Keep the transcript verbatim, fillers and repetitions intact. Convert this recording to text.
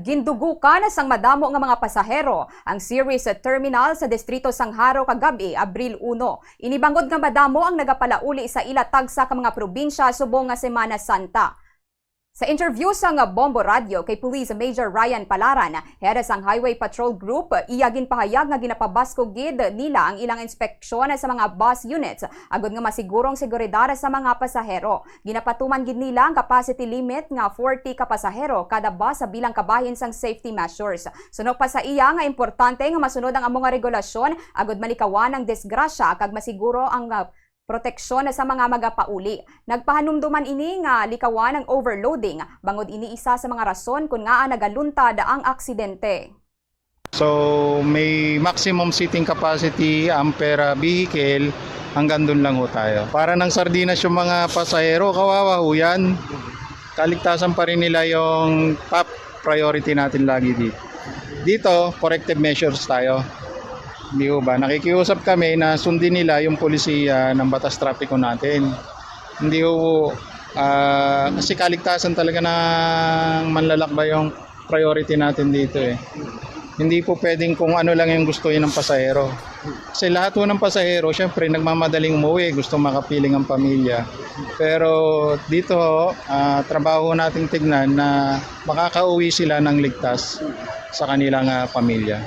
Gindugukan sang madamo nga mga pasahero ang Ceres Terminal sa Distrito sang Jaro kagab-i, Abril uno. Ini bangod nga madamo ang nagapalauli sa ila tagsa ka mga probinsya subong nga Semana Santa. Sa interview sang Bombo Radyo kay Police Major Ryan Palaran, head sang Highway Patrol Group, iya ginpahayag nga ginapabaskog gid nila ang ilang inspeksyon sa mga bus units agod nga masiguro ang seguridad sa mga pasahero. Ginapatuman gid nila ang capacity limit nga forty ka pasahero kada bus sa bilang kabahin sang safety measures. Suno pa sa iya nga importante nga masunod ang amo nga regulasyon agud malikawan ang disgrasya kag masiguro ang, ah, proteksyon sa mga magapauli. Nagpahanumduman ini nga likawan ang overloading, bangod ini isa sa mga rason kon ngaa nagaluntad ang aksidente. So, may maximum seating capacity ang per, ah, vehicle, hanggang dun lang ho tayo. Para ng sardinas yung mga pasahero, kawawa ho yan. Kaligtasan pa rin nila yung top priority natin lagi dito. Dito, corrective measures tayo. Hindi ho ba? Nakikiusap kami na sundin nila yung polisiya ng batas trapiko natin. Hindi ho, ah, kasi kaligtasan talaga ng manlalakbay yung priority natin dito eh. Hindi po pwedeng kung ano lang yung gusto ng pasahero. Kasi lahat po ng pasahero, syempre, nagmamadaling umuwi, gusto makapiling ang pamilya. Pero dito, ah, trabaho nating tignan na makakauwi sila ng ligtas sa kanilang, ah, pamilya.